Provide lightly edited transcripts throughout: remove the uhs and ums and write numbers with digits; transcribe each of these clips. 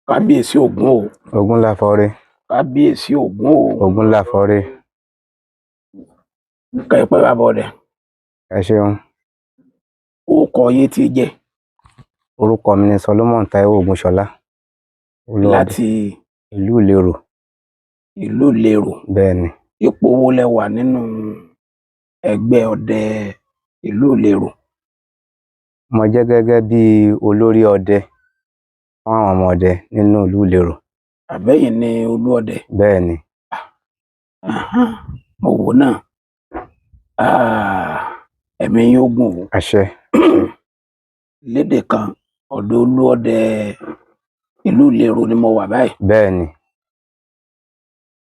Kábíyèsí Ògún o. Ògún láfọre. Kábíyèsí Ògún o. Ògún láfọre. Kẹ́ ẹ pẹ́, bàbá ọdẹ. Ẹ ṣeun. Orúkọ yín tí jẹ́? Orúkọ mi ni Solomon Taiwo Ògúnṣọlá, Olúọdẹ. Láti? Ìlú Ìlérò. Ìlú Ìlérò. Bẹ́ẹ̀ ni. Ipò wo lẹ wà nínú ẹgbẹ́ ọdẹ ìlú Ìlérò? Mo jẹ́ gẹ́gẹ́ bí olórí ọdẹ fún àwọn ọmọ ọdẹ nínú ìlú Ìlérò. Àbẹ́yìn ni olú ọdẹ? Bẹ́ẹ̀ ni. Ahán, mo wò náà. Ẹ̀mí yín ó gùn o. Àṣẹ. Lédè kan, ọ̀dọ̀ olú ọdẹ ìlú Ìlérò ni mo wà báyìí. Bẹ́ẹ̀ ni.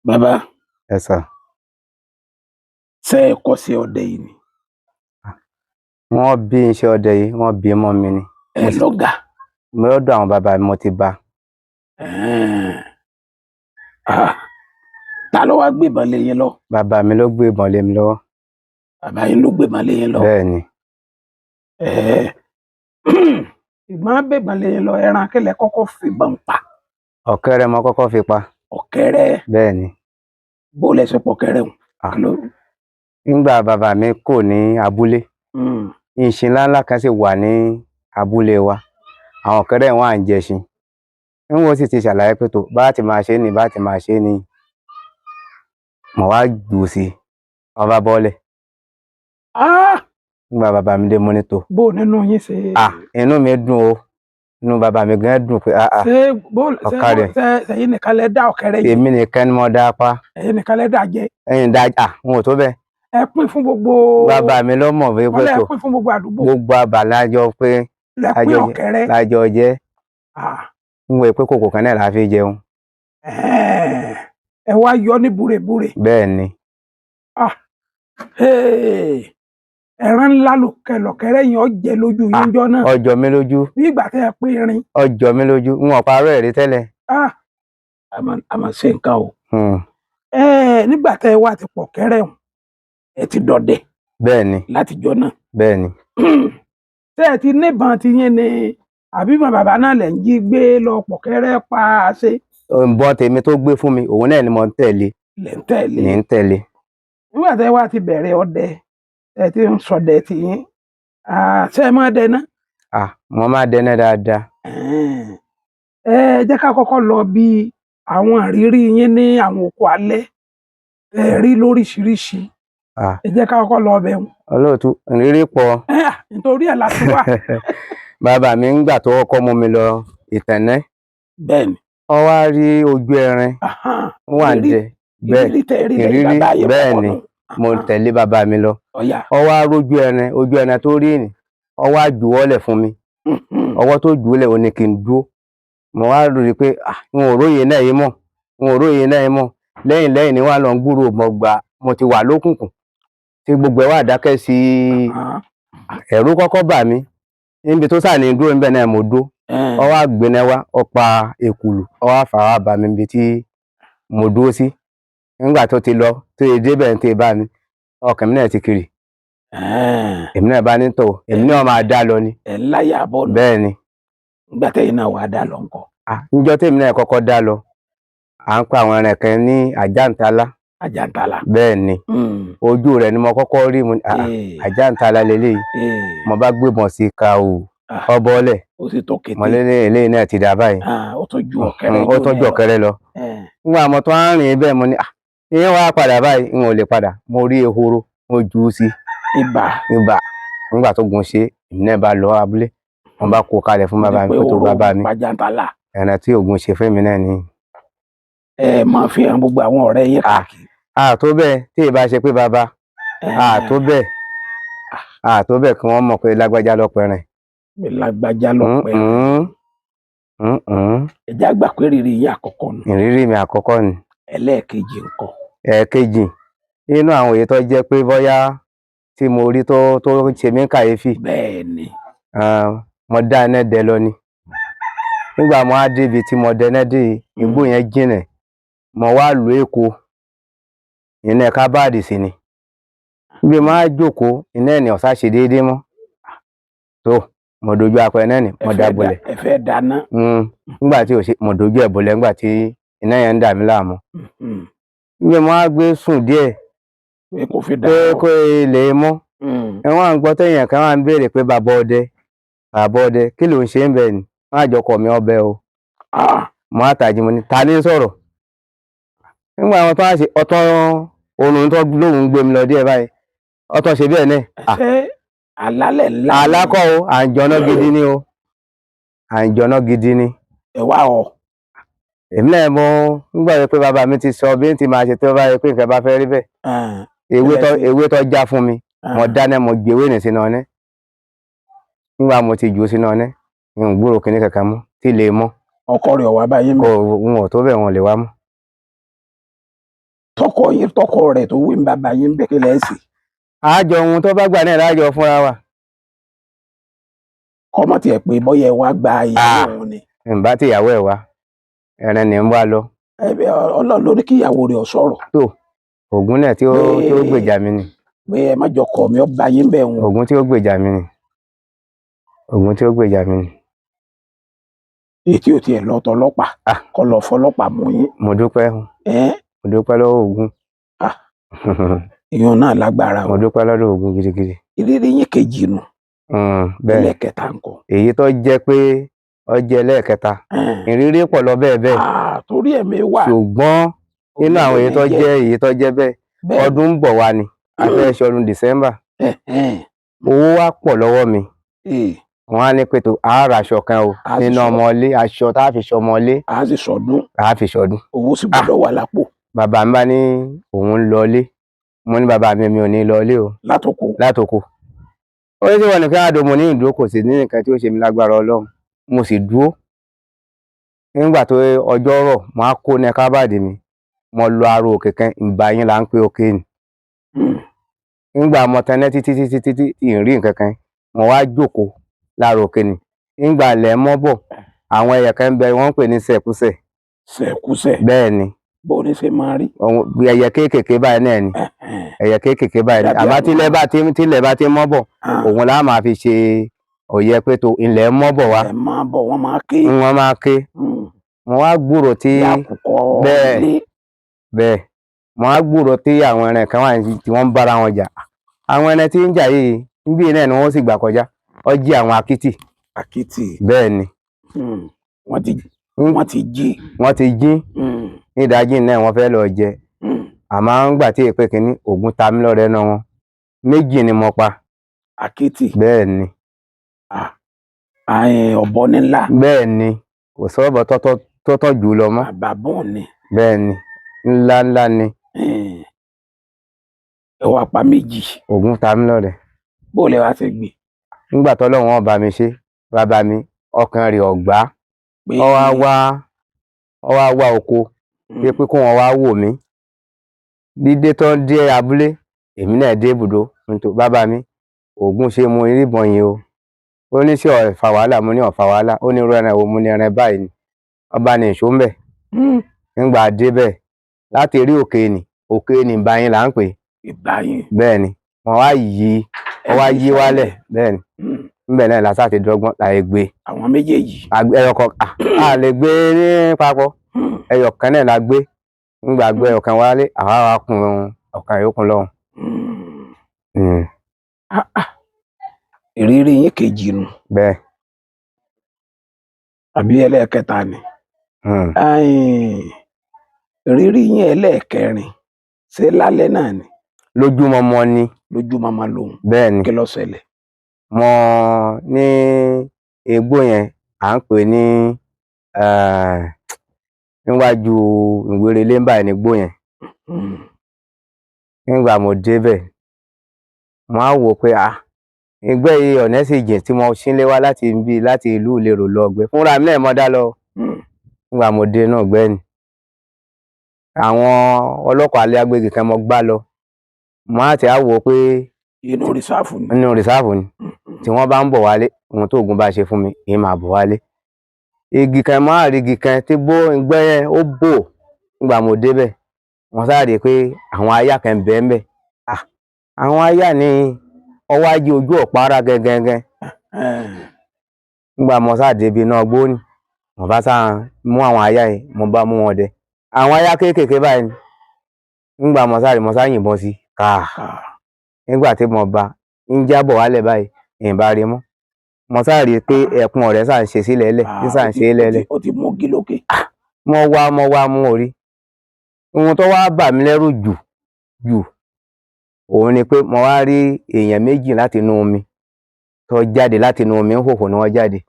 Bàbá. Ẹ sà. Ṣé ẹ kọ́ṣẹ́ ọdẹ yìí ni? Wọ́n bí iṣẹ́ ọdẹ yìí, wọ́n bí mọ́ mi ni. Ẹ lọ́gàá? Mo lọ́dọ̀ àwọn bàbá mi mo ti bá. Ẹ̀ẹ́n. Ah, ta ló wá gbébọn lé yín lọ? Bàbá mi ló gbé ìbọn lé mi lọ́wọ́. Bàbá yín ló gbébọn lé yín lọ? Bẹ́ẹ̀ ni. Ẹ̀ẹ́. Ìgbọ́n gbébọn lé yín lọ, ẹran kí lẹ kọ́kọ́ fìbọn pa? Ọ̀kẹ́rẹ́ mo kọ́kọ́ fi pa. Ọ̀kẹ́rẹ́? Bẹ́ẹ̀ ni. Bó lẹ ṣe pọ̀kẹ́rẹ́ hùn? Ah. Kí ló? Nígbà bàbá mi kò ní abúlé, ìṣin ńláńlá kan sì wà ní abúlé wa, àwọn ọ̀kẹ́rẹ́ wọn à ń jẹṣin. N ó sì ti ṣàlàyé pé tó bá ti máa ṣe é ni, bá ti máa ṣe é ni, mo wá jù ú sí i, wọ́n bá bọ́lẹ̀. Ah! Nígbà bàbá mi dé, mo ní tó. Bó nínú yín ṣe? Ah, inú mi dùn o, inú bàbá mi gan dùn pé ah ah. Ṣé bó ṣe Ọ̀kadà. Ṣe ṣẹ̀yin nìkan lẹ dá ọ̀kẹ́rẹ́ yìí? Èmi nìkan ni mo dá pa. Ẹ̀yin nìkan lẹ dá jẹ? Ẹ̀yìn dá, ah, n ò tó bẹ́ẹ̀. Ẹ pín fún gbogbo? Bàbá mi ló mọ̀ pé Wọ́n pé lẹ tó pín fún gbogbo àdúgbò? Gbogbo àbàlá jọ pé Lẹ pín àjọ ọ̀kẹ́rẹ́? Lájọ jẹ. Ah. N wò pé kòkò kan náà la fi jẹun. Ẹ̀ẹ́n. Ẹ wá yọ ní búrebúre? Bẹ́ẹ̀ ni. Ah! Hey! Ẹran ńlá ló kẹ lọ̀kẹ́rẹ́ yẹn ó jẹ lójú yín jọ náà. Ó jọ mí lójú. Bí ìgbà tẹ́ ẹ pín irin. Ó jọ mí lójú, n ò parọ́ ẹ̀rí tẹ́lẹ̀. Ah! A máa ṣe nǹkan o. Hmm. Nígbà tẹ́ ẹ wá ti pọ̀ kẹ́rẹ́ hùn, ẹ ti dọdẹ? Bẹ́ẹ̀ ni. Látijọ́ náà? Bẹ́ẹ̀ ni. Tẹ́ ẹ ti níbọn ti yín ni, àbí bọn bàbá náà lẹ̀ ń jí gbé lọ pọ̀kẹ́rẹ́ pa á ṣe? Ìbọn tèmi tó gbé fún mi, òun náà ni mo ń tẹ̀lé. Lẹ̀ ń tẹ̀lé? Ní ń tẹ̀lé. Nígbà tẹ́ ẹ wá ti bẹ̀rẹ̀ ọdẹ, ẹ ti ń sọdẹ ti yín, ṣé ẹ máa dẹ náà? Ah, mo máa dẹná dáadáa. Ẹ̀ẹ́n. Ẹ jẹ́ ká kọ́kọ́ lọ bí àwọn ìrírí yín ní àwọn oko alẹ́ ẹ rí lóríṣiríṣi. Ah. Ẹ jẹ́ ká kọ́kọ́ lọ ọbẹ̀ wọn. Olóòtú, ìrírí pọ̀. Nítorí ẹ̀ la ti wá. Bàbá mi ń gbà tó kọ́kọ́ mú mi lọ Ìtẹ̀nẹ́, Bẹ́ẹ̀ni. ó wá rí ojú ẹrin ó wà ń Ìrírí jẹ bẹ́ẹ̀. Ìrírí tẹ́ ẹ rí lẹ́yìn Ìrírí, bàbá yẹn bẹ́ẹ̀ kọ́kọ́ ni. nù. Mo tẹ̀lé bàbá mi lọ. Ọ̀yà. Ó wá rójú ẹrin, ojú ẹrin tó rí ni ó wá juwọ́lẹ̀ fún mi. Ọwọ́ tó jùúlẹ̀, ó ní kí n dúró. Mo wá rí i pé ah, n ò róye náà yìí mọ̀, n ò róye náà yìí mọ̀. Lẹ́yìn lẹ́yìn ni wàá lọ ń gbúrò mọ̀ gbà mo ti wà lókùnkùn tí gbogbo ẹ̀ wà dákẹ́ sí i. Ẹ̀rù kọ́kọ́ bà mí níbi tó sà ní dúró níbẹ̀ náà, mo dúró. Ó wá gbéná wá, ó pa èkùlù, ó wá fà wá bá mi níbi tí mo dúró sí. Nígbà tó ti lọ tó yẹ débẹ̀ tó yẹ bá mi, ọkàn mi náà ti kiri. Èmi náà bá ní tò, èmi náà máa dá lọ ni. Ẹ̀ ń láyà bọ́ọ̀lù. Bẹ́ẹ̀ ni. Nígbà tẹ́yìn náà wàá dá lọ ńkọ́? Ah, níjọ́ tèmi náà kọ́kọ́ dá lọ, à ń pa àwọn ẹran kan ní àjàǹtálá. Àjàntálá. Bẹ́ẹ̀ ni. Ojú rẹ̀ ni mo kọ́kọ́ rí. Mo ní ah, àjàǹtálá leléyìí. Mo bá gbébọn sí i ka o, Ah. ọbọ̀ọ́lẹ̀. Ó sì tó kété. Mo lé eléyìí náà ti dà báyìí. Ah, ó tún ju ọ̀kẹ́rẹ́. Ó tún ju ọ̀kẹ́rẹ́ lọ. Nígbà mo tún á rìn bẹ́ẹ̀, mo ní ah, ìyẹn wàá padà báyìí, n ò lè padà. Mo rí ehoro, mo jù ú sí. Ibà. Ibà. Nígbà tó gun ṣe, èmi náà bá lọ abúlé, mo bá kó kalẹ̀ fún bàbá mi pé tó bàbá mi, Àjàntálá. ẹran tí Ògún ṣe fún mi náà ni. Ẹ máa fi hàn gbogbo àwọn ọ̀rẹ́ yín káàkiri? A tó bẹ́ẹ̀, tí ì bá ṣe pé bàbá, a tó bẹ́ẹ̀, a tó bẹ́ẹ̀ kí wọ́n mọ̀ pé lágbájá lọ́pẹ̀rẹ̀. Pé lágbájá lọ́pẹ́. Ẹ̀já gbà pé ìrírí yín àkọ́kọ́ nù. Ìrírí mi àkọ́kọ́ ni. Ẹlẹ́ẹ̀kejì ńkọ́? Ẹ̀ẹ̀kejì nínú àwọn èyí tó jẹ́ pé bóyá tí mo rí tó ṣe mí kàyéfì, Bẹ́ẹ̀ ni. mo dá iná dẹ lọ ni. Nígbà mo á débi tí mo dẹná dé yìí, igbó yẹn jìnà, mo wá lù Èkó, iná kábàdì sí ni bí mo á jókòó, iná ẹ̀ ní ọ̀sá ṣe déédéé mọ́ tó. Mo dojú apẹ náà ni Ẹ mo fẹ́ dábolẹ̀. Ẹ fẹ́ dáná. Nígbà tí ò ṣe, mo dojú ẹ̀ bolẹ̀ nígbà tí iná yẹn ń dà mí láàmú. Bí mo á gbé sùn díẹ̀ Pé kò fi pé dáná. kó lè mọ́. Ẹ wọ́n à ń gbọ́ téèyàn kan wà ń béèrè pé bàbá ọdẹ, bàbá ọdẹ, kí ló ń ṣe ń bẹ̀ ni? Wọ́n á jọkọ̀ mi ọbẹ̀ o. Mo á tají, mo ní ta ní sọ̀rọ̀? Nígbà wọn tó wá ṣe ọtọ́ oorun tó lóun gbé mi lọ díẹ̀ báyìí, ọtọ́ ṣe bẹ́ẹ̀ náà. Ah, Ṣé àlálẹ̀ ńlá ni? Alákọ̀ o, àǹjọ̀nà gidi ni o, àǹjọ̀nà gidi ni. Ẹ wá ọ. Èmi náà mo nígbà yẹn pé bàbá mi ti sọ bí n ti máa ṣe tó bá yẹ pé nǹkan bá fẹ́ rí bẹ́ẹ̀. Ewé tó Kílẹ̀ sí. Ewé tó já fún mi, mo dáná, mo gbé ewé nì sínú ọ̀nẹ́. Nígbà mo ti jù ú sínú ọ̀nẹ́, n ò gbúrò kinní kankan mọ́ tí lè mọ́. Ọkọ rẹ̀ wá báyìí Kò mọ́. n ò tó bẹ́ẹ̀, wọn ò lè wá mọ́. Tọkọ yín, tọkọ rẹ̀ tó wí ń bàbá yín bẹ́ẹ̀, kí lẹ́ sì. Àjọ ohun tó bá gbà náà lájọ fúnra wa. Kọ́mọ tiẹ̀ pé bọ́yẹ wá gba ìyàwó Ah. òun ni. N bá tìyàwó ẹ̀ wá, ẹran ní ń wá lọ. Ẹ bẹ Ọlọ́run ló ní kí ìyàwó rẹ̀ ó sọ̀rọ̀. Tó Ògún náà tí ó gbèjà mi ni. Pé ẹ má jọ kọ̀ mí ọ bá yín bẹ́ẹ̀ wọn. Ògún tí ó gbèjà mi ni. Ògún tí ó gbèjà mi ni. Èyí tí ò tiẹ̀ lọ tọlọ́pàá. Ah. Kọ́ lọ fọlọ́pàá mú yín. Mo dúpẹ́, Ẹ́ mo dúpẹ́ lọ́wọ́ Ògún. Ah. Ìyọ̀n náà lágbára o. Mo dúpẹ́ lọ́dọ̀ Ògún gidigidi. Ìrírí yín kejì nù. Bẹ́ẹ̀. Ẹlẹ́kẹta ńkọ́? Èyí tó jẹ́ pé ó jẹ́ lẹ́ẹ̀kẹta, ìrírí pọ̀ lọ bẹ́ẹ̀ bẹ́ẹ̀. Ah, torí ẹ̀mí wà. Ṣùgbọ́n nínú àwọn èyí tó jẹ́ èyí tó jẹ́ bẹ́ẹ̀, bẹ́ẹ̀ ọdún ń bọ̀ wá ni, a fẹ́ ṣọdún December. Owó wá pọ̀ lọ́wọ́ mi. Wọ́n á ní pé tó a ra aṣọ kan o A sì nínú ọmọlé, aṣọ tá a fi ṣọmọlé. A sì sọdún. A fi ṣọdún. Owó sì gbọ́dọ̀ wà lápò. Bàbá mi bá ní òun ń lọlé. Mo ní bàbá mi, mi ò ní lọlé o. Látòkò. Látòkò. Ó ní tí wọn nìkan àdó, mo ní ìdúró, kò sí ní nǹkan tí ó ṣe mí lágbára Ọlọ́run. Mo sì dúró. Nígbà tó ọjọ́ rọ̀, mo á kó ní kábàdì mi, mo lọ aro òkè kan, ìgbà yẹn là ń pè òkè ni. Nígbà mo tẹnẹ títí títí títí ìrìn nǹkan kan, mo wá jókòó lára òkè ni. Nígbà ilẹ̀ mọ́ bọ̀, àwọn ẹyẹ kan ń bẹ wọ́n ń pè ní sẹ̀kúsẹ̀. Sẹ̀kúsẹ̀. Bẹ́ẹ̀ ni. Bó ní ṣe máa rí? Bí ẹyẹ kéékèèké báyìí náà ni. Ẹyẹ kéékèèké báyìí ni. Dàbí àmọ́ tílẹ̀ bá ti mọ́ bọ̀, òun la máa fi ṣe òye pé tó ilẹ̀ mọ́ bọ̀ wá. Ẹ máa bọ̀, wọ́n máa ké. Wọ́n máa ké. Mo wá gbúrò tí Bí àkùkọ Bẹ́ẹ̀. ilé. Bẹ́ẹ̀, mo wá gbúrò tí àwọn ẹran kan wà tí wọ́n ń bára wọn jà. Àwọn ẹran tí ń jà yìí níbí náà ni wọ́n sì gbà kọjá. Ó jí àwọn akítì. Àkìtì. Bẹ́ẹ̀ ni. Wọ́n ti jí. Wọ́n ti jí ní ìdájí náà, wọ́n fẹ́ lọ jẹ. Àmọ́ ńgbà tí èpè kínní Ògún ta mí lọ́rẹ náà, wọn méjì ni mo pa. Àkìtì. Bẹ́ẹ̀ ni. Ọ̀bọ nílá. Bẹ́ẹ̀ ni, kò sọ́ọ̀bọ̀ tọ́tọ́ tọ́tọ́ jù ú lọ mọ́. Àbàbọ̀n ni. Bẹ́ẹ̀ ni, ńlá ńlá ni. Ẹ wá pa méjì. Ògún ta mí lọ́rẹ. Bó lẹ wá ṣe gbé? Nígbà tọ́lọ́run ó bá mi ṣe, bàbá mi ọkàn rẹ̀ ọ̀gbá. Pé Ó wá oko pé pé kó wọn wá wò mí. Dídé tó ń dé abúlé, èmi náà dé ibùdó nítorí bàbá mi, Ògún ṣe mo ríbọn yìí o. Ó ní sí ọ̀fà wàhálà, mo ní ọ̀fà wàhálà. Ó ní irú ẹran wo? Mo ní ẹran báyìí ni. Ọba ní ìṣó ń bẹ̀. Nígbà débẹ̀ láti rí òkè nì, òkè nì báyìí là ń pè. Ìgbà yẹn. Bẹ́ẹ̀ ni, wọ́n wá yí, wọ́n wá yí wálẹ̀. Bẹ́ẹ̀ ni. Níbẹ̀ náà lásà ti dọ́gbọ́n láì gbé. Àwọn méjèèjì. Ẹyọ kan a lè gbé ní papọ̀. Ẹyọ kan náà la gbé. Nígbà gbé ẹyọ kan wálé, àwa wá kun ọ̀kan yòókù lọ́hùn. Ah, ah. Ìrírí yín kejì nù. Bẹ́ẹ̀. Àbí ẹlẹ́ẹ̀kẹta ni? Ìrírí yín ẹlẹ́ẹ̀kẹrin, ṣé lálẹ́ náà ni? Lójúmọmọ ni. Lójúmọmọ lòun. Bẹ́ẹ̀ ni. Kí ló ṣẹlẹ̀? Mo ní egbò yẹn à ń pè ní níwájú ìwérelé báyìí ní igbó yẹn. Nígbà mo débẹ̀, mo á wò pé ah, ìgbẹ́ yìí ọ̀nà sì jìn tí mo sílé wá láti ibi láti ìlú Ìlerò lọ ọgbẹ́ fúnra mi náà mo dá lọ. Nígbà mo dé náà ọgbẹ́ ni àwọn ọlọ́pàá alẹ́ agbègbè kan mo gbá lọ, mo á ti á wò pé Inú rìsáàfù ni. Nínú rìsáàfù ni. Tí wọ́n bá ń bọ̀ wálé, ohun tó ògùn bá ṣe fún mi, èyí máa bọ̀ wálé. Igi kan máa rí, igi kan tí bó ìgbẹ́ yẹn ó bò. Nígbà mo débẹ̀, wọ́n sáré pé àwọn aya kan bẹ́ẹ̀ ń bẹ̀. Ah, àwọn aya ni ọwọ́ ajé ojú ọ̀pá ara gẹ́gẹ́gẹ́. Nígbà mo sáà débi iná gbóni, mo bá sáà mú àwọn aya yìí, mo bá mú wọn dẹ àwọn aya kéékèèké báyìí ni. Nígbà mo sáà rí, mo sáà yìnbọn sí káà. Nígbà tí mo bá ń jábọ̀ wálẹ̀ báyìí, ìyìn bá rí mọ́, mo sáà rí i pé ẹ̀kún ọ̀rẹ́ sáà ń ṣe sílẹ̀ lẹ̀, tí sáà ń ṣe é lẹ́lẹ̀. Ó ti mú igi lókè. Mo wá, mo wá mú orí. Ohun tó wá bà mí lẹ́rù jù jù òun ni pé mo wá rí èèyàn méjì láti inú omi tó jáde láti inú omi, ń hòhò ni wọ́n jáde.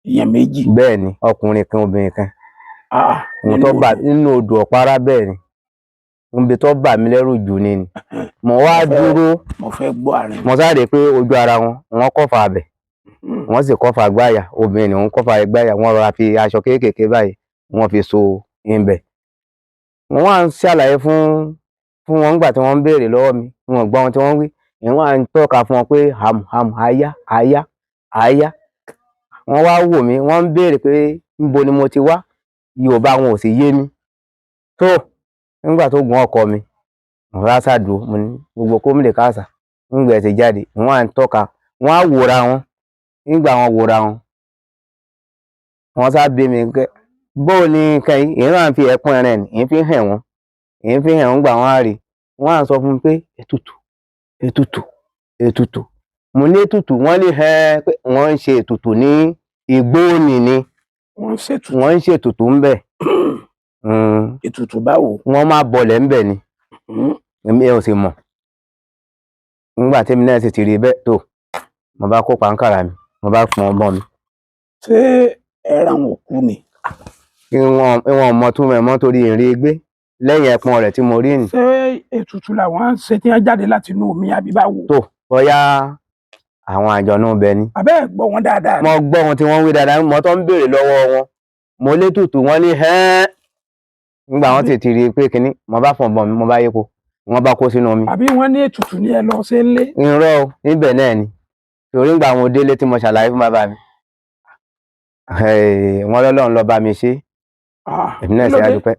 Èèyàn méjì? Bẹ́ẹ̀ ni, ọkùnrin kan, obìnrin kan. Ohun tó Nínú bà odò. Nínú odò Ọ̀párá, bẹ́ẹ̀ ni. Ibi tó bà mí lẹ́rù jù ni mo wá dúró. Mo fẹ́ gbọ́ àárín. Mo sáré pé ojú ara wọn, wọ́n kọ́fà abẹ, wọ́n sì kọ́fà gbáyà. Obìnrin ni wọ́n kọ́fà gbáyà, wọ́n rọra fi aṣọ kéékèèké báyìí wọ́n fi so ibẹ̀. Mo wá ń ṣàlàyé fún wọn nígbà tí wọ́n ń béèrè lọ́wọ́ mi, wọn ò gbọ́ ohun tí wọ́n ń wí. Èmi wá ń tọ́ka fún wọn pé ham ham, aya aya aya. Wọ́n wá wò mí, wọ́n ń béèrè pé níbo ni mo ti wá. Yorùbá wọn ò sì yé mi tó. Nígbà tó gun ọkọ mi, mo wá ṣàdúró, mo ní gbogbo kómìlì káàsà. Nígbà ẹ ti jáde, wọ́n á ń tọ́ka, wọ́n á wòra wọn. Nígbà wọn wòra wọn, wọ́n sá bí mi pé bó o ní nǹkan yìí. Èyí náà fi ẹ̀kún ẹran ẹ̀, èyí fi hàn wọ́n, èyí fi hàn wọ́n. Gbà wọ́n á rí, wọ́n á sọ fún mi pé ètùtù, ètùtù, ètùtù. Mo ní ètùtù? Wọ́n ní ẹ pé wọ́n ń ṣe ètùtù ní igbó òní ni. Wọ́n ń ṣètùtù? Wọ́n ń ṣètùtù ńbẹ̀. Ètùtù báwo? Wọ́n máa bọlẹ̀ ńbẹ̀ ni. Èmi ò sì mọ̀. Nígbà tí èmi náà sì ti rí bẹ́ẹ̀ tó, mo bá kó pàǹkàrà mi, mo bá pọn ọmọ mi. Ṣé ẹran òkú ni? Ìwọ̀n ọmọ tún mọ̀ mọ́ torí ìrìn gbé lẹ́yìn ẹpọn rẹ̀ tí mo rí nì. Ṣé ètùtù làwọn ń ṣe tí wọ́n jáde láti inú omi àbí báwo? Tó bóyá àwọn àjọ̀nú ibẹ̀ ni. Àbẹ́ ẹ̀ gbọ́ wọn dáadáa ni? Mo gbọ́ ohun tí wọ́n wí dáadáa, mo tó ń béèrè lọ́wọ́ wọn, mo létùtù, wọ́n ní hẹ́ẹ́. Nígbà wọ́n sì ti rí i pé kinní, mo bá fọ̀n bọ̀ mi, mo bá yípo, wọ́n bá kó sínú omi. Àbí wọ́n ní ètùtù ní ẹ lọ ṣe ń lé? Irọ́ o, níbẹ̀ náà ni. Torí nígbà mo délé tí mo ṣàlàyé fún bàbá mi, wọ́n lọ́lọ́run lọ bá mi ṣe. Èmi náà Kí ló ṣe dé? àdúpẹ́.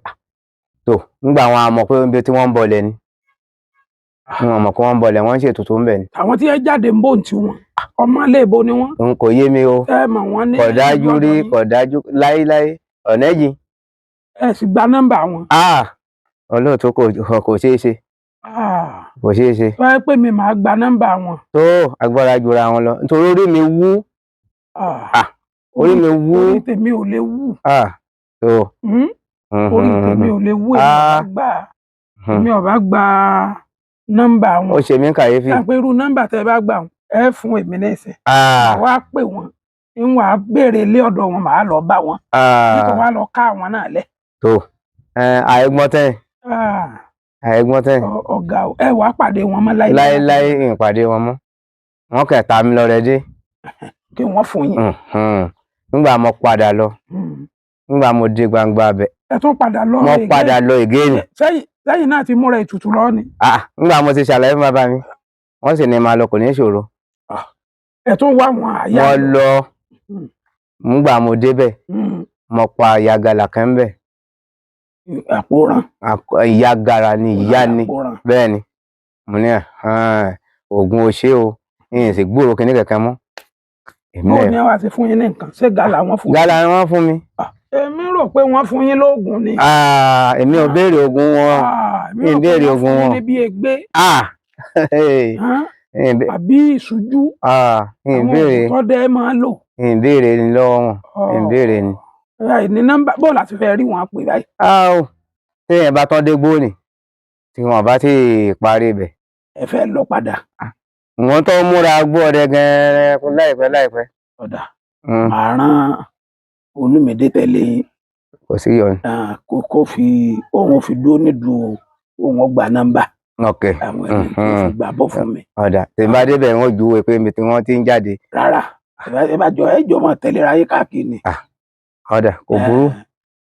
Tó nígbà wọn a mọ̀ pé ibi tí wọ́n ń bọlẹ̀ ni, wọn mọ̀ pé wọ́n ń bọlẹ̀, wọ́n ń ṣètùtù ńbẹ̀ ni. Àwọn tí wọ́n jáde ń bò ń tiwọn, ọmọ ilé ìbò ni wọ́n? N kò yé mi o. Ẹ mọ̀ wọ́n ní Kò dájú ìlú rí ọ̀dọ̀ yín? Kò dájú láéláé, ọ̀nà ẹ̀jìn. Ẹ sì gba nọ́mbà wọn? Ah, olóòtú, kò ṣeé ṣe. Kò ṣeé ṣe. Tó yẹ pé mi máa gba nọ́mbà wọn. Tó agbára jura wọn lọ, nítorí orí mi wú. Ah, orí mi wú. Orí tèmi ò lè wú. Ah, tó. Orí tèmi ò lè wú. Èmi ò bá gbà, èmi ò bá gba nọ́mbà wọn. Ó ṣe mí kàyéfì. Ṣé pé irú nọ́mbà tẹ́ bá gbà wọn, ẹ fún èmi ní ìsìn, wàá pè wọn, ń wàá béèrè ilé ọ̀dọ̀ wọn, màá lọ bá wọn, nítorí wàá lọ ká àwọn náà lẹ. Tó àìgbọ́n tẹ́, àìgbọ́n tẹ́. Ọ̀gá o, ẹ wàá pàdé wọn mọ́ láéláé? Láéláé, ìpàdé wọn mọ́, wọn kẹ̀ ta mi lọ́rẹ dé. Kí wọ́n fún yín? Nígbà mo padà lọ, nígbà mo dé gbangba bẹ̀. Ẹ tún padà lọ? Mo Again? padà lọ again. Sẹ́yìn náà ti múra ètùtù lọ ni? Ah, nígbà mo ti ṣàlàyé fún bàbá mi, wọ́n sì ní máa lọ, kò ní ṣòro. Ẹ tún wá wọn àyà? Mo lọ. Nígbà mo débẹ̀, mo pa ìyá kan bẹ̀. Àpòràn? Ìyá gara ni, ìyá ni. Àpòràn. Bẹ́ẹ̀ ni. Mo ní oògùn ò ṣe o, ìyẹn sì gbúrò kinní kankan mọ́. Èmi Bó náà ni wàá ti fún yín ní nǹkan? Ṣé gàlà wọn fún yín? Gálà ni wọ́n fún mi. Èmi rò pé wọ́n fún yín lóògùn ni. Ah, èmi ò béèrè oògùn wọn. Èmi Mi rò pé béèrè wọ́n oògùn fún yín wọn. ní bí egbé. Ah, Hàn? ìbé- Àbí ìṣújú. Ah, Àwọn ìbéèrè òògùn tó dẹ́ máa ń lò. Ìbéèrè ni lọ́wọ́ wọn, ìbéèrè ni. Ẹ ní nọ́mbà, bó láti fẹ́ rí wọn pè báyìí? Ah o, téèyàn bá tán dé gbóni tí wọn bá ti parí ibẹ̀. Ẹ fẹ́ lọ padà? Wọn tó múra gbọ́ ọdẹ gan-an láìpẹ́ láìpẹ́. Ọ̀dà, màá rán Olúmídé tẹ̀lé yín. Kò sí yọnu. Kó fi òun fi dúró nídùú òun gba nọ́mbà àwọn ẹni tó fi gbà bọ́ fún mi. Ọ̀dà, tí n bá débẹ̀, wọ́n júwe pé ibi tí wọ́n ti ń jáde. Rárá, ẹ bá jọ, ẹ jọ máa tẹ̀léra yín káàkiri ni. Ọ̀dà, kò burú.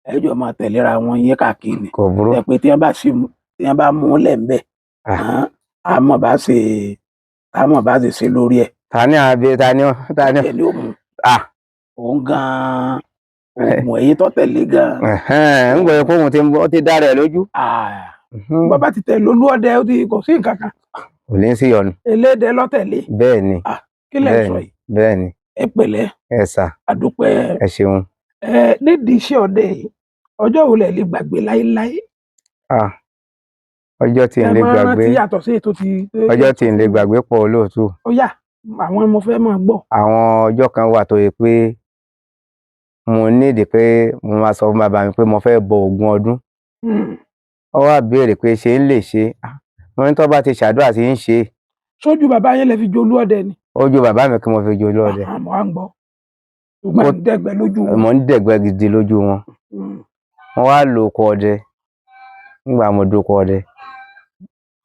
Ẹ jọ máa tẹ̀léra wọn yín káàkiri ni. Kò burú. Ẹ pé tí wọ́n bá sì mú, tí wọ́n bá mú un lẹ̀ ńbẹ̀, a mọ̀ bá ṣe ṣe lórí ẹ̀. Ta ni àbí ta ni ta ni? Ẹ̀ ní òun òun gan-an oògùn èyí tó tẹ̀lé gan-an. Ẹ̀hẹ́n, ń gbọ́ pé òun ti ń bọ́, ó ti dá rẹ̀ lójú. Bàbá ti tẹ̀lé olúọdẹ, ó ti kò sí nǹkan kan. Kò ní sí yọnu. Elédè lọ́tẹ̀lé. Bẹ́ẹ̀ ni. Kí lẹ̀ ń Bẹ́ẹ̀ sọ ni. yìí? Bẹ́ẹ̀ ni. Ẹ pẹ̀lẹ́. Ẹ sà. Àdúpẹ́. Ẹ ṣeun. Ẹ nídìí iṣẹ́ ọdẹ yìí, ọjọ́ wo lẹ lè gbàgbé láéláé? Ah, ọjọ́ tí n Ẹ lè máa gbàgbé, rántí yàtọ̀ sí ètò ti. Ọjọ́ tí n lè gbàgbé pọ̀, olóòtú. Ó yá, àwọn mo fẹ́ máa gbọ́. Àwọn ọjọ́ kan wà tó yẹ pé mo nídìí pé mo máa sọ fún bàbá mi pé mo fẹ́ bọ Ògún ọdún. Ó wá béèrè pé ṣé ń lè ṣe. Ah, mo ní tó bá ti ṣàdúrà sí ń ṣe. Sójú bàbá yẹn lẹ fi jolú ọdẹ ni? Ojú bàbá mi kí mo fi jolú ọdẹ. Àmọ́ à ń gbọ́, ṣùgbọ́n ń dẹ́gbẹ́ lójú wọn. Mo ń dẹ̀gbẹ́ gidi lójú wọn. Mo wá lo oko ọdẹ. Nígbà mo dóko ọdẹ,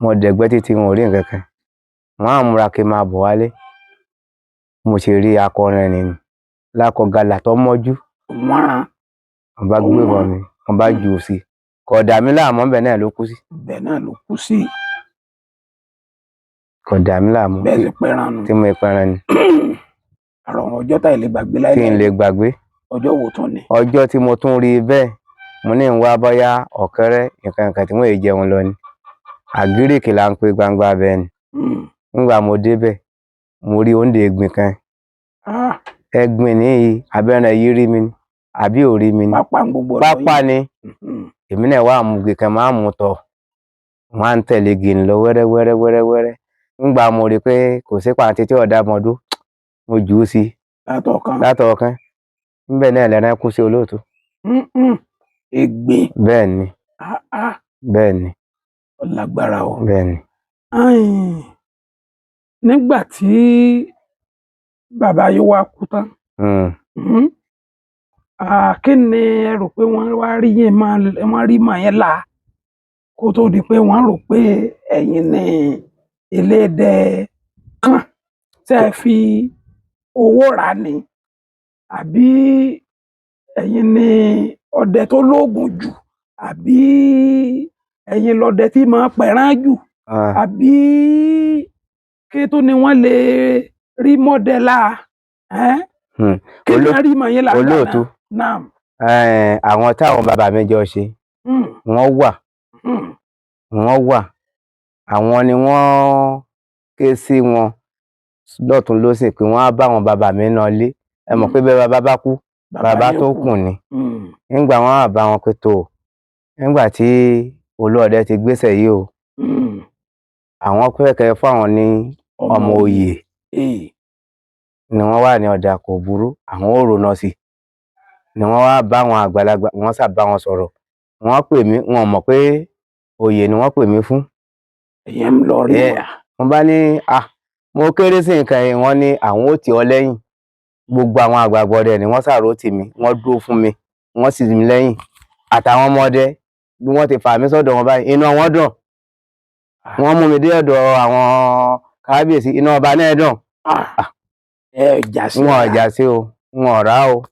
mo dẹ̀gbẹ́ títí, wọn ò rí nǹkan kan. Wọn á múra kí n máa bọ̀ wálé, mo sì rí akọrin nìyí lákọ gàlà tó mọ́jú. Wọ́n Mo bá gbé ìbọn mi, mo bá jù ú sí i, kò dà mí láàmú, bẹ́ẹ̀ náà ló kú sí. Bẹ́ẹ̀ náà ló kú sí. Kò dà mí láàmú. Bẹ́ẹ̀ sì pẹran nù. Tí mo pẹran ni. Àrò àwọn ọjọ́ tá ì lè gbàgbé Tí n láéláé. lè gbàgbé. Ọjọ́ wo tún ni? Ọjọ́ tí mo tún rí i bẹ́ẹ̀, mo ní ń wá bóyá ọ̀kẹ́rẹ́ nǹkan nǹkan tí wọ́n yìí jẹun lọ ni. Àgíríkì là ń pe gbangba bẹ́ẹ̀ ni. Nígbà mo débẹ̀, mo rí oúnjẹ ẹ̀gbìn kan. Ah, Ẹ̀gbìn ní abẹ́rẹ́ yìí rí mi ni àbí ò rí mi ni? Pápá ń gbogbo ọ̀dọ̀ Pápá yín. ni. Èmi náà wà mú igi kan, máa mú tọ̀, wọ́n á ń tẹ̀lé igi ń lọ wẹ́rẹ́ wẹ́rẹ́ wẹ́rẹ́ wẹ́rẹ́. Nígbà mo rí i pé kò sí pàǹtí tí ọ̀dà mọ́dún, mo jù ú sí Látọ̀kan. Látọ̀ọ̀kan níbẹ̀ náà lẹ́ran kú sí, olóòtú. Ègbè. Bẹ́ẹ̀ ni. Ah, ah, Bẹ́ẹ̀ ni. Ó lágbára o. Bẹ́ẹ̀ ni. Ayin, nígbà tí bàbá yìí wá kú tán, kí ni ẹ rò pé wọ́n wá rí yín máa wọ́n rí mọ̀ yẹn là kó tó di pé wọ́n rò pé ẹ̀yin ni elédè kàn tẹ́ ẹ fi owó rà ni, àbí ẹ̀yin ni ọdẹ tó lóògùn jù, àbí ẹ̀yin lọdẹ tí máa pẹran jù, Ah, àbí kí tó ni wọ́n lè rí mọ́dẹ́là ẹ́n? Kí ni wọ́n rí mọ̀ yín là ńgbà náà? Olóòtú. Naam. Àwọn táwọn bàbá mi jọ ṣe, wọ́n wà, wọ́n wà. Àwọn ni wọ́n ké sí wọn lọ́tún lọ́sìn pé wọ́n á bá àwọn bàbá mi náà lé. Ẹ mọ̀ pé bẹ́ẹ̀ bàbá bá kú, bàbá yín tó kú. kù ni. Nígbà wọn á bá wọn pé tó, nígbà tí olóòdẹ ti gbéṣẹ́ yìí o, àwọn fẹ́ kẹ́ fáwọn ní ọmọ oyè. Ni wọ́n wà ní ọ̀dà, kò burú, àwọn ò rònà sí ni. Wọ́n wá bá àwọn àgbàlagbà, wọ́n sà bá wọn sọ̀rọ̀. Wọ́n pè mí, wọn mọ̀ pé oyè ni wọ́n pè mí fún. Ìyẹn ń lọ rí wọn. Mo bá ní à mo kéré sí nǹkan yìí. Wọ́n ní àwọn ò tì ọ́ lẹ́yìn. Gbogbo àwọn àgbààgbà ọdẹ ni wọ́n sàrò tì mí, wọ́n dúró fún mi, wọ́n sì mí lẹ́yìn àtàwọn ọmọdé. Bí wọ́n ti fà mí sọ́dọ̀ wọn báyìí, inú wọn dùn. Wọ́n mú mi dé ọ̀dọ̀ àwọn kábíyèsí, inú ọba náà dùn. Ah, ẹ jà sí. Wọn ò jà sí o, wọn ò rà o.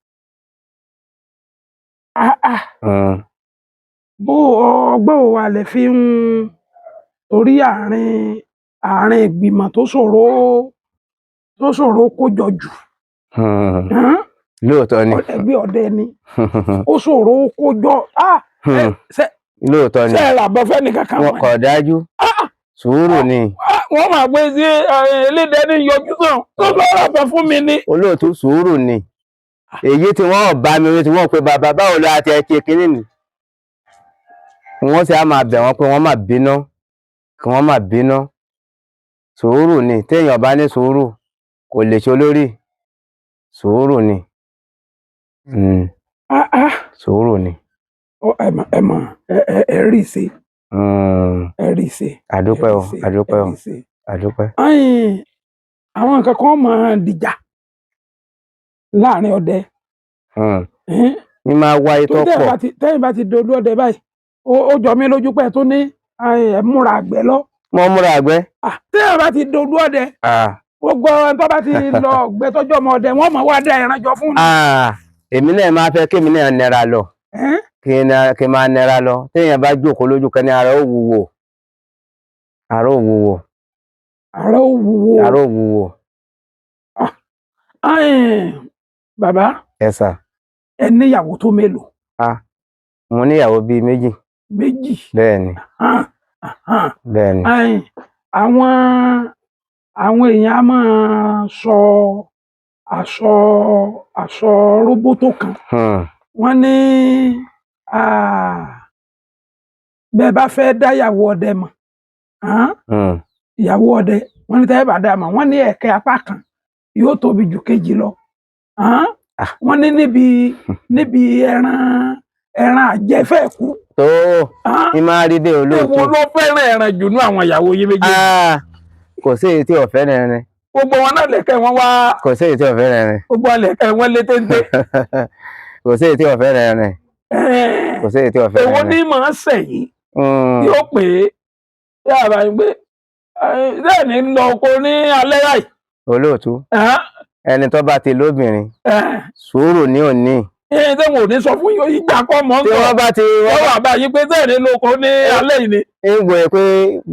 Ah, ah. Bó ọgbọ́n wo wà lẹ fi ń torí àárín àárín ìgbìmọ̀ tó ṣòro kó jọ jù? Hàn? Lóòótọ́ ni. Ẹgbẹ́ ọdẹ ni ó ṣòro kó jọ. Ah, Lóòótọ́ ni. Ṣe ẹ ràbọ̀ fẹ́ni kankan Wọn wọn? kò dájú, sùúrù ni. Ah, wọ́n máa gbé sí elédè ní yọjú sàn tó bá ràbọ̀ fún mi ni. Olóòtú, sùúrù ni. Èyí tí wọ́n bá mi rí, tí wọ́n pe bàbá, báwo ló àti ẹ̀kẹ́ kínní ni, wọ́n sì á máa bẹ̀ wọ́n pé wọ́n má bínú, kí wọ́n má bínú. Sùúrù ni. Téèyàn bá ní sùúrù, kò lè ṣe olórí. Sùúrù ni. Ah, ah. Sùúrù ni. Ó, ẹ mọ̀ ẹ mọ̀ ẹ ẹ ẹ rí ṣe. Ẹ rí ṣe. Àdúpẹ́ o. Ẹ rí ṣe, Àdúpẹ́ ẹ o. rí ṣe. Àdúpẹ́. Ayin, àwọn nǹkan kan máa dìjà láàrin ọdẹ. Ẹn, Ní máa wáyé tó tó tẹ́yìn pọ̀. Tẹ́yìn bá ti dolú ọdẹ báyìí, ó jọ mí lójú pé tó ní ayin, ẹ múra àgbẹ̀ lọ. Mo múra àgbẹ̀. Ah, tẹ́yìn bá ti dolú ọdẹ, Ah. gbogbo ẹni tó bá ti lọ ọgbẹ́ tọ́jú ọmọ ọdẹ, wọ́n máa wá dá ẹran jọ fún ni. Ah, èmi náà máa fẹ́ kémi náà nẹra lọ. Ẹn, Kí n máa nẹra lọ. Téèyàn bá jókòó lójú kan ní, ara ó wúwo, ara ó wúwo. Ara ó wúwo. Ara ó wúwo. Ayin, bàbá, Ẹ sà. ẹ níyàwó tó mélòó? Ah, mo níyàwó bíi méjì. Méjì. Bẹ́ẹ̀ ni. Hàn, hàn. Bẹ́ẹ̀ ni. Ayin, àwọn èèyàn á máa sọ Aṣọ aṣọ róbótó kan. Wọ́n ní bẹ́ẹ̀ bá fẹ́ dá ìyàwó ọdẹ mọ̀, hàn? Ìyàwó ọdẹ, wọ́n ní tẹ́ ẹ bá dá mọ̀, wọ́n ní ẹ̀kẹ́ apá kan yóò tóbi ju kejì lọ, hàn? Wọ́n ní níbi ẹran ẹran àjẹfẹ́kù. Tó hàn? ní máa rí bẹ́ẹ̀ Èwo olóòtú. ló fẹ́ràn ẹran jù nú àwọn ìyàwó yín méjèèjì? Ah, kò sí èyí tí ò fẹ́ràn ẹran. Gbogbo wọn náà lẹ̀kẹ́ wọn wá. Kò sí èyí tí ò fẹ́ràn ẹran. Gbogbo wọn lẹ̀kẹ́ wọn lé téńté. Kò sí èyí tí ò fẹ́ràn ẹran. Kò sí èyí tí ò fẹ́ràn Èwo ẹran. ní màá sẹ̀yìn yóò pè é yàrá yìí pé bẹ́ẹ̀ ni lọ oko ní alẹ́ láì? Olóòtú, ẹni tó bá ti lóbìnrin, sùúrù ní òní. Ẹ̀ ṣé wọn ò ní sọ fún yín ìgbà kọ́ mọ́ ń Tí sọ wọ́n bá ti wọ́n wà báyìí pé bẹ́ẹ̀ ni lọ oko ní alẹ́ yìí ni? Ń gbọ́ pé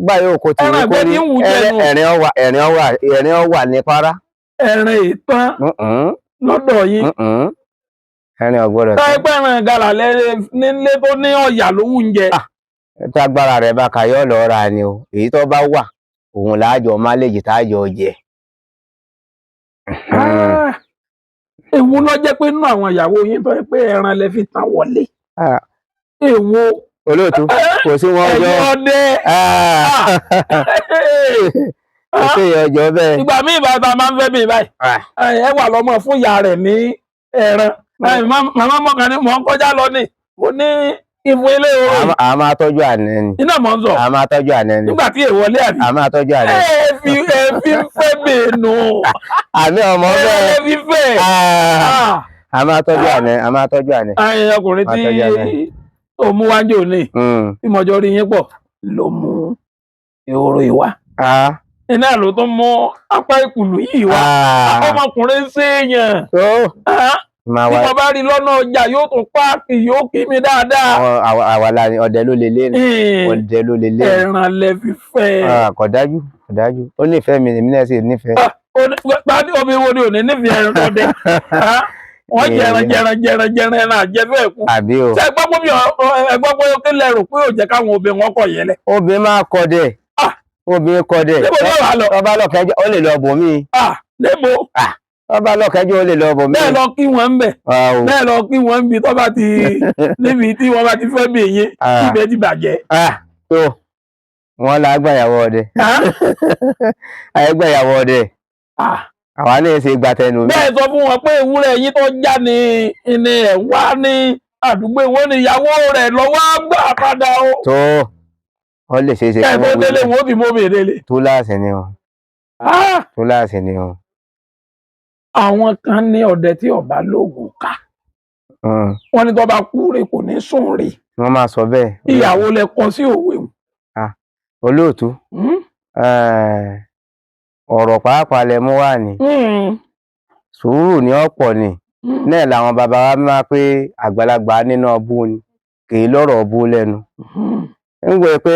báyìí òkò tí Ẹran kò ìgbẹ́ rí tí ń wù jẹ nù. ẹ̀rín ọwà, ẹ̀rín ọwà, ẹ̀rín ọwà ní para. Ẹran ìtàn lọ́dọ̀ yín? Mm-mm. Ẹ̀rín ọ̀gbọ́dọ̀ Táyé pé ẹran gàlà nílé tó ní ọ̀yà ló wù ń jẹ. Tágbára rẹ̀ bá kayọ́ lọ ra ni o. Èyí tó bá wà òun láàjọ máléjì táàjọ jẹ. Ah, èwo ló jẹ́ pé nínú àwọn ìyàwó yín tó yẹ pé ẹran lẹ fi tàn wọlé? Ah, Èwo? Olóòtú, kò sí wọn Ẹ̀yin ọjọ́. ọdẹ. Ah, kò sí ọjọ́ bẹ́ẹ̀. Ìgbà míì bàbá máa ń fẹ́ mi báyìí. Ẹ wà lọ́mọ fún ìyá rẹ̀ ní ẹran. Màmá mọ̀kàn ni mò ń kọjá lọ ni mo ní ìfún ilé oorun. A máa tọ́jú àná ni. Iná mọ̀ ń sọ. A máa tọ́jú àná ni. Nígbà tí èèwọlé àbí. A máa tọ́jú àná. Ẹ fi fẹ́ mi nù. Àmì ọmọ Ẹ bẹ́ẹ̀. fi fẹ́. Ah, a máa tọ́jú àná, a máa tọ́jú àná. Ẹ̀yin ọkùnrin Máa tí tọ́jú àná. ó mú wájú òní tí mọ̀jọ́ rí yín pọ̀ ló mú ehoro ìwá. Iná ló tún mú apá ìkùlù yìí wá. Ọmọkùnrin ṣèèyàn. Tó máa Bí wá mo bá rí lọ́nà ọjà yóò tún páàkì, yóò kí mi dáadáa. àwọn àwa la ni ọdẹ ló lè lé ní. Ọdẹ ló lè lé ní. Ẹran lẹ fi fẹ́. Ah, kò dájú, kò dájú. Ó nífẹ̀ẹ́ mi, èmi náà sì nífẹ̀ẹ́. Gbadé obìnrin wo ni ò ní nífẹ̀ẹ́ ẹran tó dé? Wọ́n jẹran jẹran jẹran jẹran ẹran àjẹfẹ́ kú. Àbí o. Ṣé ẹ gbọ́ pé mi ẹ gbọ́ pé kí lẹ rò pé yóò jẹ́ káwọn obìnrin wọn kọ̀ yẹn lẹ? Obìnrin máa kọdẹ. Obìnrin kọdẹ. Níbo ni wàá lọ? Ọba lọkẹjọ ó lè lọ bòmí. Ah, níbo? Ọba lọkẹjọ ó lè lọ bòmí. Bẹ́ẹ̀ lọ kí wọ́n ń bẹ̀. Ah, o. Bẹ́ẹ̀ lọ kí wọ́n ń bi tó bá ti níbi tí wọ́n bá ti fẹ́ bí yín ibẹ̀ ti bàjẹ́. Ah, tó wọn là gbàyàwó ọdẹ. Àyẹgbàyàwó ọdẹ. Àwa náà ṣe gbàtẹnu mi. Bẹ́ẹ̀ sọ fún wọn pé ewúrẹ́ yín tó já ni ni ẹ̀ wá ní àdúgbò ìwọ ni ìyàwó rẹ̀ lọ́wọ́ gbà padà o. Tó ó lè ṣeé ṣe Kẹ́ ẹ kí tó wọ́n wí délé bẹ́ẹ̀. wọn ó fi mọ́ mi délé. Túláàsì ni o. Túláàsì ni o. Àwọn kan ní ọdẹ tí ọba lóògùn ká. Wọ́n ní tó bá kú rè kò ní sùn rè. Wọ́n máa sọ bẹ́ẹ̀. Ìyàwó lẹ kọ sí òwe. Olóòtú, ọ̀rọ̀ pàápàá lẹ mú wá ní. Sùúrù ní ọ̀pọ̀ ni. Náà làwọn bàbá wa máa pé àgbàlagbà nínú ọbú ni kì í lọ́rọ̀ ọbú lẹ́nu. Ń gbọ́ pé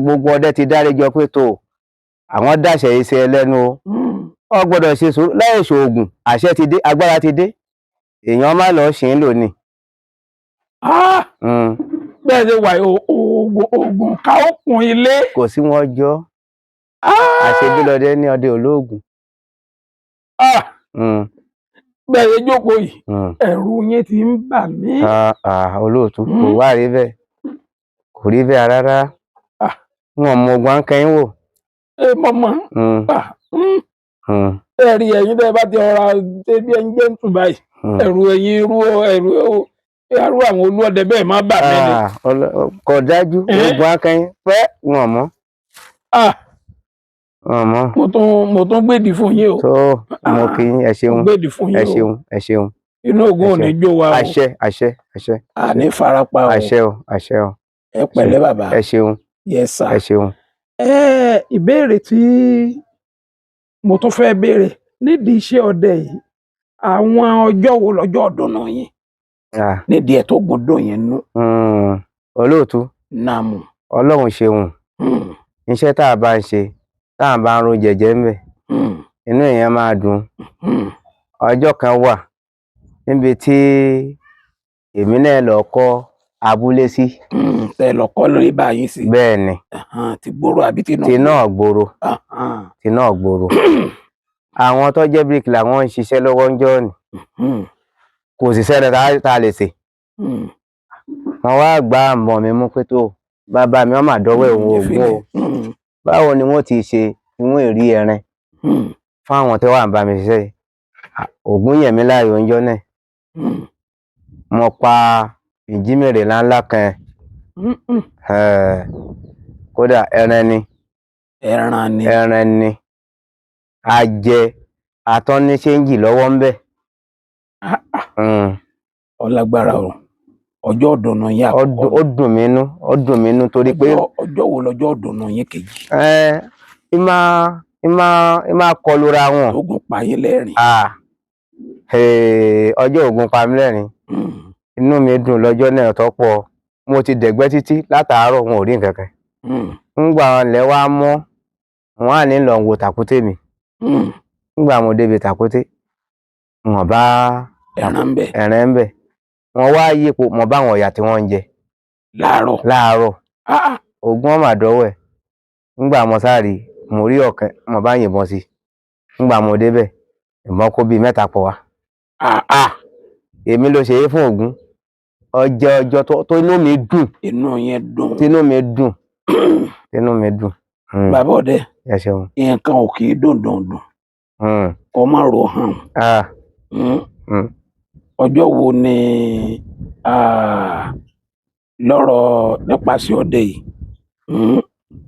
gbogbo ọdẹ ti dáríjọ pé tó àwọn dàṣẹ iṣẹ́ ẹlẹ́nu o. Ọ gbọ́dọ̀ ṣe sùúrù láì ṣoògùn, àṣẹ ti dé, agbára ti dé, èèyàn má lọ ṣe ń lò ní. Bẹ́ẹ̀ ṣe wà yìí, oògùn ká ó kun ilé. Kò sí wọn jọ àṣebílọdẹ ní ọdẹ olóògùn. Bẹ́ẹ̀ ṣe jókòó yìí, ẹ̀rù yín ti ń bà mí. Ah, ah, olóòtú, kò wá rí bẹ́ẹ̀, kò rí bẹ́ẹ̀ rárá. Wọn mọ ogun akẹyìn wò. Ẹ mọ̀ mọ́. Ẹ rí ẹ̀yin tẹ́ ẹ bá ti ọ̀rá ṣe bí ẹni jẹ́ ń tù báyìí, ẹ̀rù ẹ̀yin irú ẹ̀rù ẹ̀rù àwọn olúọdẹ bẹ́ẹ̀ má bà mí ni. Ah, kò dájú. Ogun akẹyìn pẹ́ wọn mọ. Wọn mọ. Mo tún gbèdì fún yín o. Tó mo kí yín, ẹ Mo ṣeun. gbèdì fún Ẹ yín o. ṣeun, ẹ ṣeun. Inú ogun ò ní jó wa o. Àṣẹ, àṣẹ, àṣẹ. Àní farapa o. Àṣẹ o, àṣẹ o. Ẹ pẹ̀lẹ́ bàbá. Ẹ ṣeun. Yes sir. Ẹ ṣeun. Ẹ ìbéèrè tí mo tún fẹ́ béèrè nídìí iṣẹ́ ọdẹ yìí, àwọn ọjọ́ wo lọ́jọ́ ọ̀dùnnú yín nídìí ẹ̀ tó gùn dùn yín nú? Olóòtú, Nàmù. Ọlọ́run ṣeun. Iṣẹ́ tá a bá ń ṣe, tá a bá ń ro jẹ̀jẹ̀ ń bẹ̀, inú èèyàn máa dùn. Ọjọ́ kan wà níbi tí èmi náà lọ kọ́ abúlé sí. Tẹ lọ kọ́ lórí báyìí sí? Bẹ́ẹ̀ ni. Ti gbòòrò àbí tinú? Ti náà gbòòrò. Ti náà gbòòrò. Àwọn tó jẹ́ bíríkìlà wọ́n ń ṣiṣẹ́ lọ́wọ́ ńjọ́ ni, kò sì sẹ́ni tá a lè sè. Wọ́n wá gba àmọ́ mi mú pé tó bàbá mi, wọ́n mà dọ́wọ́ òun ògún o. Báwo ni wọ́n ti ṣe tí wọ́n rí ẹran fáwọn tó wà ń bá mi ṣiṣẹ́ yìí? Ògún yàn mí láàyò ńjọ́ náà. Mo pa ìjímèrè ńláńlá kan. Kódà ẹran ni. Ẹran ni. Ẹran ni a jẹ, àtọ́ ní ṣéǹjì lọ́wọ́ ńbẹ̀. Ọlágbára o, ọjọ́ ọ̀dùnnú yín àkọ́kọ́. Ó dùn mí nú, ó dùn mí nú torí pé Ọjọ́ wo lọ́jọ́ ọ̀dùnnú yín kejì? Ẹ máa kọlura wọn. Ogun pa yín lẹ́rìn. Ah, ọjọ́ Ògún pa mí lẹ́rìn, inú mi dùn lọ́jọ́ náà tó pọ̀. Mo ti dẹ̀gbẹ́ títí látàárọ̀, wọn ò rí nǹkan kan. Ńgbà ilẹ̀ wa mọ́, wọn á ní lọ wo tàkúté mi. Ńgbà mo débi tàkúté, wọn bá ẹran ń bẹ. Ẹran ń bẹ. Wọn wá yípo, mo bá àwọn ọ̀yà tí wọ́n ń jẹ. Láàárọ̀? Láàárọ̀. Ògún ọmọ àdọ́wọ̀ ẹ̀. Ńgbà mo sáré mo rí ọ̀kan, mo bá yìnbọn sí i. Ńgbà mo débẹ̀, ìbọn kó bíi mẹ́ta pọ̀ wá. Èmi ló ṣe é fún Ògún. Ọjọ́ ọjọ́ tó inú mi dùn. Inú yẹn dùn. Tínú mi dùn, tínú mi dùn. Bàbá ọdẹ, Ẹ ṣeun. nǹkan ò kì í dùn dùn dùn kó má ro hàn. Ọjọ́ wo ni lọ́rọ̀ nípasẹ̀ ọdẹ yìí,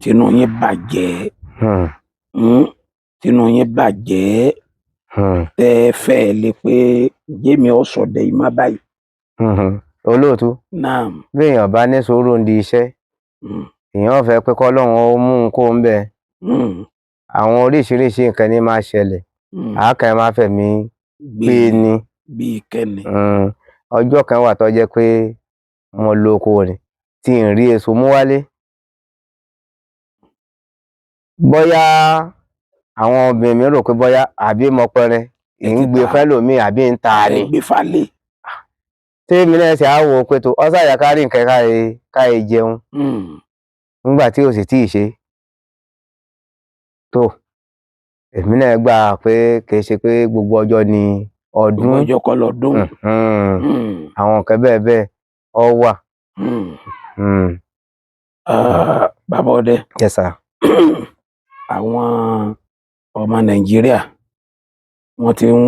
tinú yín bàjẹ́, tinú yín bàjẹ́, tẹ́ ẹ fẹ́ lè pé jẹ́mi ọ̀sọ̀dẹ̀ yìí má báyìí? Olóòtú, Náà. bí èèyàn bá ní sùúrù ń di iṣẹ́, èèyàn fẹ́ pé kọ́lọ́run ó mú un kó ń bẹ. Àwọn oríṣiríṣi nǹkan ní máa ṣẹlẹ̀, àákàn máa fẹ̀mí gbé ni. Bíi kẹ́ni? Ọjọ́ kan wà tó jẹ́ pé mo lo oko rẹ̀ tí n rí èso mú wálé. Bóyá àwọn obìnrin mi rò pé bóyá àbí mo pẹrẹ Ẹ ń ti gbé tà. Fẹ́lòmíì àbí ń ta ni. Ẹ gbé falẹ̀. Tèmi náà ṣe á wò ó pé tó ọ́sàyà kárí nǹkan káyé jẹun nígbà tí ò sì tíì ṣe tó, èmi náà gbà pé kì í ṣe pé gbogbo ọjọ́ ni ọdún. Gbogbo ọjọ́ kọ́ lọ́dún. Àwọn nǹkan bẹ́ẹ̀ bẹ́ẹ̀ ọ wà. Ah, bàbá ọdẹ. Yes sir. Àwọn ọmọ Nàìjíríà wọ́n ti ń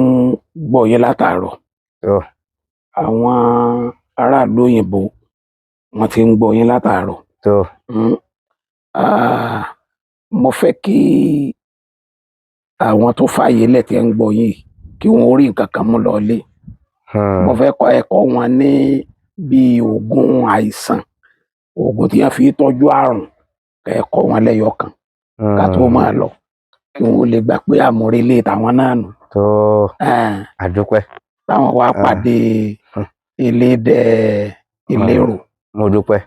gbọ́ yín látàárọ̀. Tó. Àwọn aráàlú òyìnbó wọ́n ti ń gbọ́ yín látàárọ̀. Tó. Ah, mo fẹ́ kí àwọn tó fààyè lẹ̀ tí ń gbọ́ yín yìí, kí wọ́n rí nǹkan kan mú lọlé. Mo fẹ́ kọ́ ẹ̀kọ́ wọn ní bíi oògùn àìsàn, oògùn tí wọ́n fi tọ́jú àrùn, kẹ́ ẹ kọ́ wọn lẹ́yọ kan ká tó máa lọ, kí wọ́n lè gbà pé àmúrelé tàwọn náà nù. Tó, àdúpẹ́. Táwọn wá pàdé elédè ìlérò. Mo dúpẹ́.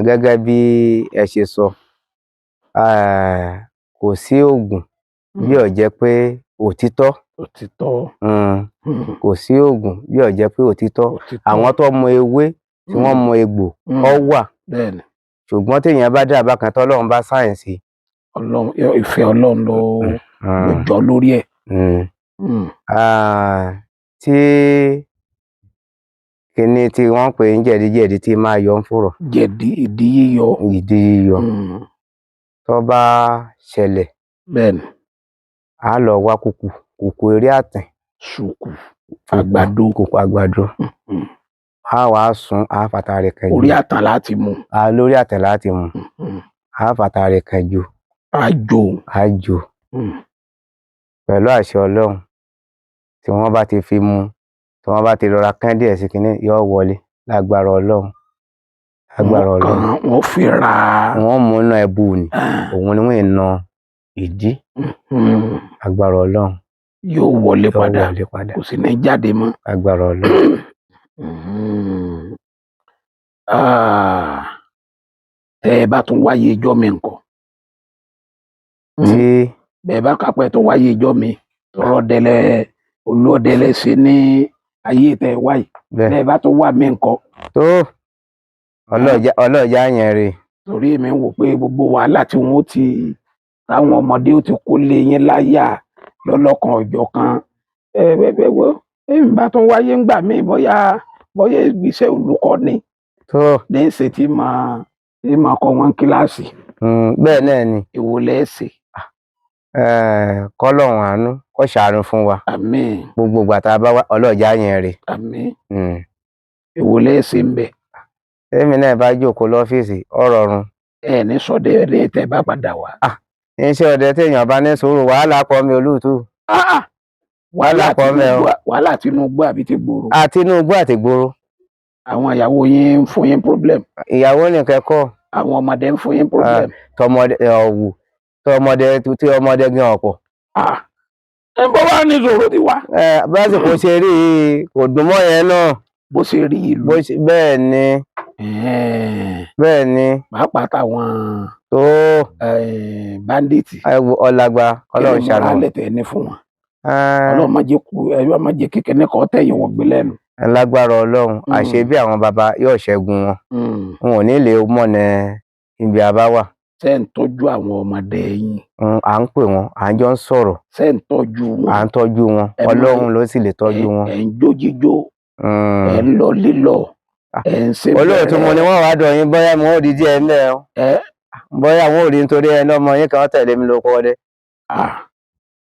Gẹ́gẹ́ bí ẹ ṣe sọ, kò sí oògùn bí ó jẹ́ pé òtítọ́. Òtítọ́. Kò sí oògùn bí ó jẹ́ pé òtítọ́. Òtítọ́. Àwọn tó mọ ewé tí wọ́n mọ egbò ọ wà, ṣùgbọ́n téèyàn bá dé àbá kan tọ́lọ́run bá sáyẹ̀nsì. Ọlọ́run, ìfẹ́ Ọlọ́run ló jọ lórí ẹ̀. Ah, tí kíní tí wọ́n ń pè ní jẹ̀díjẹ̀dí tí máa yọ ń fòrọ̀. Jẹ̀dí ìdí yíyọ. Ìdí yíyọ, tó bá ṣẹlẹ̀, á lọ wá kùkù kùkù eré àtẹ̀. Ṣùkù àgbàdo. Kùkù àgbàdo, á wàá sun, á fàtà rẹ̀ kẹjù. Orí àtàn láti mú. Á lórí àtẹ̀ láti mú, á fàtà rẹ̀ kẹjù. Àjò. Á jò pẹ̀lú àṣẹ Ọlọ́run, tí wọ́n bá ti fi mu, tí wọ́n bá ti rọra kán díẹ̀ sí kinní, yóò wọlé lágbára Ọlọ́run, lágbára Wọ́n Ọlọ́run. kàn wọ́n fi ra. Wọ́n mú iná ẹbu ni, òun ni wọ́n na ìdí, agbára Ọlọ́run. Yóò wọlé Yóò padà. Wọlé padà. Kò sì ní jáde mọ́. Agbára Ọlọ́run. Ah, tẹ́ ẹ bá tún wáyé ijọ́ mi ńkọ́? Tí Bẹ́ẹ̀ bá kápẹ́ tó wáyé ijọ́ mi, tọrọ dẹlẹ olúọdẹlẹ ṣe ní ayé tẹ́ ẹ wáyé, Bẹ́ẹ̀. Bẹ́ẹ̀ bá tún wà mí ńkọ́? Tó ọlọ́ọ̀já yẹn rè. Torí èmi ń wò pé gbogbo wàhálà tí wọn ó ti táwọn ọmọdé ó ti kó lé yín láyà. Lọ́lọ́kan ọjọ́ kan ẹ ẹ wo, èmi bá tún wáyé ńgbà míì, bóyá ìgbésẹ̀ olùkọ́ ni Tó. ní í ṣe tí máa kọ́ wọn kíláàsì. Bẹ́ẹ̀ náà ni. Èwo lẹ́ẹ̀sì? Kọ́lọ́run àánú kó ṣàánú fún wa. Àmín. Gbogbo ìgbà tá a bá wá ọlọ́ọ̀já yẹn rè. Àmín. Èwo lẹ́ẹ̀sì ń bẹ̀? Tẹ́mi náà bá jókòó lọ́fíìsì, ó rọrùn. Ẹ ní sọdẹ ẹ tẹ bá padà wá. Iṣẹ́ ọdẹ téèyàn bá ní sùúrù, wàhálà pọ̀ mi, olóòtú. Ah! Wàhálà pọ̀ mẹ́ o. Wàhálà Tinubu àbí ti gbòòrò? Àti inú igbó àti ìgboro. Àwọn ìyàwó yín ń fún yín problem? Ìyàwó nìkan kọ́. Àwọn ọmọdé ń fún yín problem? Tọmọdé ọ̀wù, tọmọdé tí ọmọdé gan ọ̀pọ̀. Ah, ẹ bọ́ wá ní ìṣòro ti wá. Ẹ básìkò ṣe rí i, kò dùn mọ́ yẹn náà. Bó ṣe rí ìlú. Bó ṣe bẹ́ẹ̀ ni. Bẹ́ẹ̀ ni. Pàápàá táwọn tó bandits. Ẹ wo ọlágbá, Ọlọ́run ṣàánú. Kí ni mo tẹ̀ ní fún wọn? Ọlọ́run má jẹ́ kú, ẹ má jẹ́ kékeré kan tẹ̀yìn wọ́n gbé lẹ́nu. Lágbára Ọlọ́run, àṣẹ bí àwọn baba yóò ṣẹ́gun wọn. Wọn ò ní lè mọ̀nà ibi àbá wà. Ṣé ń tọ́jú àwọn ọmọdé yín? À ń pè wọ́n, à ń jọ ń sọ̀rọ̀. Ṣé ń tọ́jú wọn? À ń tọ́jú wọn. Ọlọ́run ló sì lè tọ́jú wọn. Ẹ̀ ń jó jíjó, ẹ̀ ń lọ lílọ, ẹ̀ ń ṣe. Olóòtú, mo ní wọ́n wá dọ̀ yín, bóyá mo ò rí díẹ̀ ńlẹ̀ o. Bóyá wọn ò rí nítorí ẹ lọ́mọ yín kan tẹ̀lé mi lóko ọdẹ.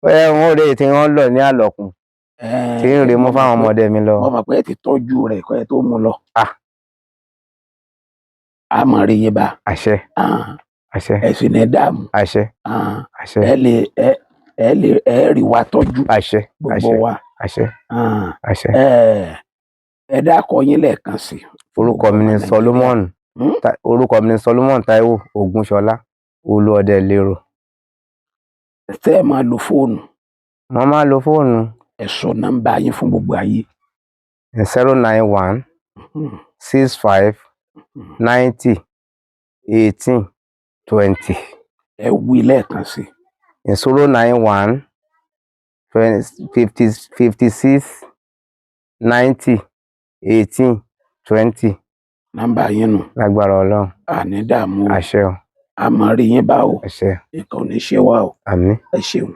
Bóyá wọn ò rí èyí tí wọ́n lọ ní àlọ́kùn tí ń rí mú fáwọn ọmọdé mi lọ. Mo mọ̀ pé ẹ ti tọ́jú rẹ̀ kọ́ ẹ tó mú lọ. A mọ̀ rí yín bá. Àṣẹ, àṣẹ. Ẹ sì ní dààmú. Àṣẹ, àṣẹ. Ẹ lè ẹ rí wa tọ́jú. Àṣẹ. Gbogbo Àṣẹ. wa. Àṣẹ, àṣẹ. Ẹ dákọ yín lẹ́ẹ̀kan sí. Orúkọ mi ni Solomon. Orúkọ mi ni Solomon Taiwo Ògúnṣọlá, Olúọdẹ Ìlérò. Tẹ́ ẹ máa lo fóònù? Mo máa ń lo fóònù. Ẹ sọ nọ́mbà yín fún gbogbo ayé. 091 65 90 18 20. Ẹ wí lẹ́ẹ̀kan sí. 091 20 56 90 18 20. Nọ́mbà yín nù. Lágbára Ọlọ́run. Àní dààmú o. Àṣẹ o. A máa rí yín bá o. Àṣẹ. Nǹkan ò ní ṣe wá o. Àmín. Ẹ ṣeun.